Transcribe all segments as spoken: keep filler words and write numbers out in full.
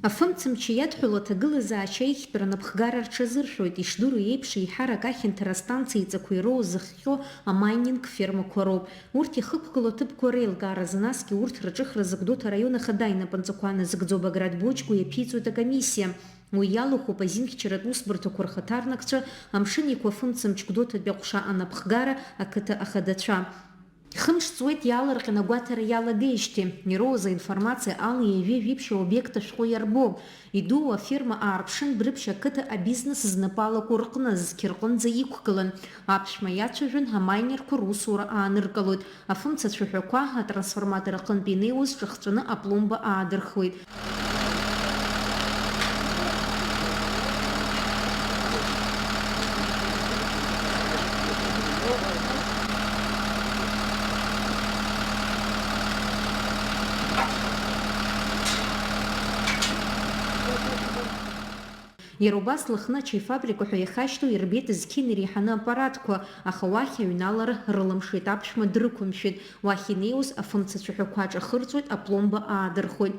Афымцамч иадҳәало аҭагылазаашьа аиӷьтәра анапхгара рҽазыршәоит, ишдыру еиԥш, еиҳарак ахьанҭара астанциа иҵақәа ироуз зыхҟьо амайнинг фермақәа роуп. Урҭ иахықәгылоу аҭыԥқәа реилкааразы, насгьы урҭ рыҿыхразы Гәдоуҭа араион ахада инапынҵақәа ааназыгӡо Баграт Боџьгәа иаԥиҵоит акомиссиа. Уи иалахәуп азинхьчаратә усбарҭақәа рхаҭарнакцәа, Амшын Еиқәа афымцамч Гәдоуҭатәи аҟәша анапхгара, ақыҭа ахадацәа. Хымш ҵуеит иаалырҟьаны агәаҭара иалагеижьҭеи. Ироуз аинформациа ала ҩажәи жәиԥшь аобиект ашәҟәы иарбоуп. Идуу аферма аарԥшын, Брыԥшь ақыҭа абизнес знапы алаку рҟны зқьы рҟынӡа иқәгылан. Аԥшәма иацәажәон, амайнерқәа русура ааныркылоит. Афымца цәаҳәақәа атрансформатор аҟынтә инеиуаз ҿахҵәаны апломба аадырхуеит. Иара убас Лыхны ачаифабрика ҳәа иахьашьҭоу ирбеит зқьи иреиҳаны аппаратқәа, аха уахь аҩналара рылымшеит, аԥшәма дрықәымшәеит, уахь инеиуаз афымца цәаҳәақәа аҿахырҵәоит, апломба аадырхуеит.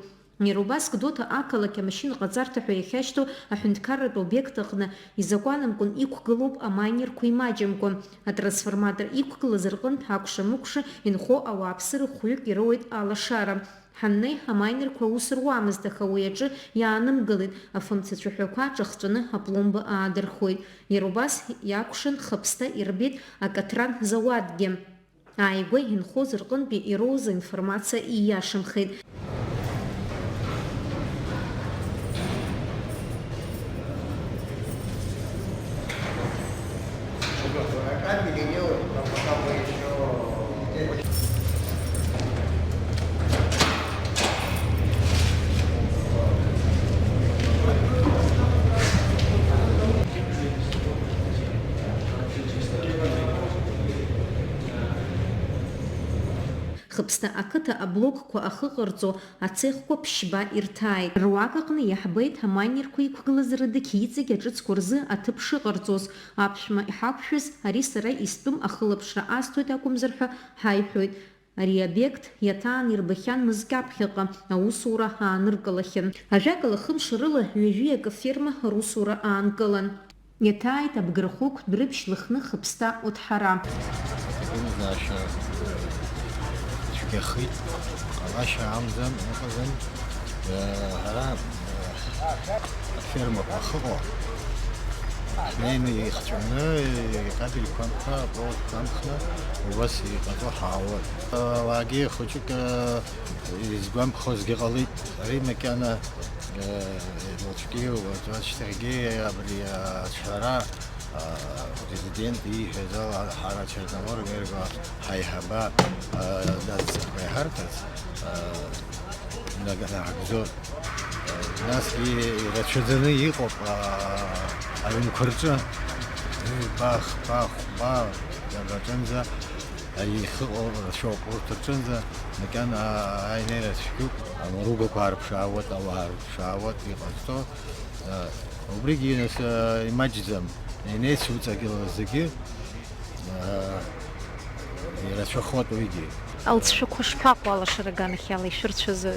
Иара убас Гәдоуҭа ақалақь амашьынаҟаҵарҭа ҳәа иахьашьҭоу аҳәынҭқарратә обиект аҟны изакәанамкәан иқәгылоуп амайнерқәа имаҷымкәа. Атрансформатор иқәгылаз рҟынтә акәша-мыкәша инхо ауааԥсыра хәҩык ироуеит алашара. Ҳаннеи, амайнерқәа аус руамызт, аха уи аҿы иаанымгылеит, афымца цәаҳәақәа ҿахҵәаны апломба аадырхуеит. Иара убас иакәшан хыԥсҭа ирбеит акатран зауадгьы. Ааигәа инхоз рҟынтәи ироуз аинформациа ииашамхеит. Хыԥсҭа ақыҭа аблокқәа ахыҟарҵо ацехқәа ԥшьба ирҭааит. Руак аҟны иаҳбеит амайнерқәа иқәгылаз рыдықь иҵегь аҿыцқәа рзы аҭыԥ шыҟарҵоз. Аԥшәма иҳақәшәаз, ари сара истәым, ахылаԥшра асҭоит акәымзар ҳәа ҳаиҳәоит. Ари аобиект иаҭаан ирбахьан мызкы аԥхьаҟа аусура ааныркылахьан. Ажәакала, хымш рыла ҩажәи акы ферма русура аанкылан. Иаҭааит Абгырхәықә, Дәрыԥшь, Лыхны, Хыԥсҭа, Оҭҳара. Аҭагылазаашьа цәгьахеит, ҟалашьа амзан, ыҟаӡам. Ҳара афермақәа ахыҟоу ҳнеины еихҵәаны, икабельқәа амхны, апроводқәа амхны, убас иҟаҵо ҳаауеит. Уаагьы хәыҷык изгәамԥхозгьы ҟалеит. Ари макьана Э, уаҵәгьы, уаҵәашьҭахьгьы абри ацәара, а, апрезидент ииҳәаз ала, ҳара Черноморенерго ҳаиҳабы, а, даццакуа иҳарҭарц, а, наг-, наагӡоит. Насгьы ирацәаӡаны иҟоуп, а, аҩнқәа рҿы. Ҩба, хԥа, хәба, дара рҿынӡа. Аихыҟоу рацәоуп, урҭ рҿынӡа макьана аинеира цәгьоуп. Амаругақәа аарԥшаауеит, ауаа аарԥшаауеит иҟазҵо. Убригьы, нас, имаҷӡам, инеицуҵагьы зегьы, ирацәахоит уигьы. Алҵшәақәа шԥаҟоу алашара аганахьала ишәырцәазы,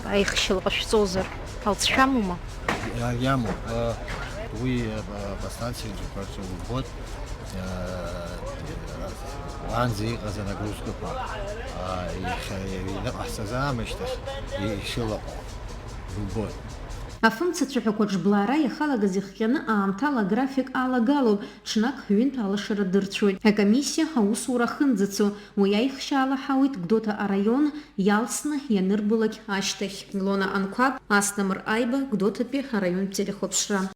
аихшьала ҟашәҵозар? Алҵшәа амоума? Иа-, иамоуп. Уи, а, аподстанциақәа рҿы убоит. Уаанӡа иҟаз анагрузкақәа, иахьа иныҟаҳҵаз аамышьҭахь ишылаҟоу убоит. Афымца цәаҳәақәа ҿблаара иахалагаз ихҟьаны аамҭала аграфик алагалоуп, ҽнак ҩынтә алашара дырцәоит. Акомиссиа аусура ахынӡацо, уи аихшьаала ҳауит Гәдоуҭа араион иалсны ианырбалак ашьҭахь. Илона Анқәаб, Асҭамыр Аиба, Гәдоуҭатәи араионтә телехәаԥшра.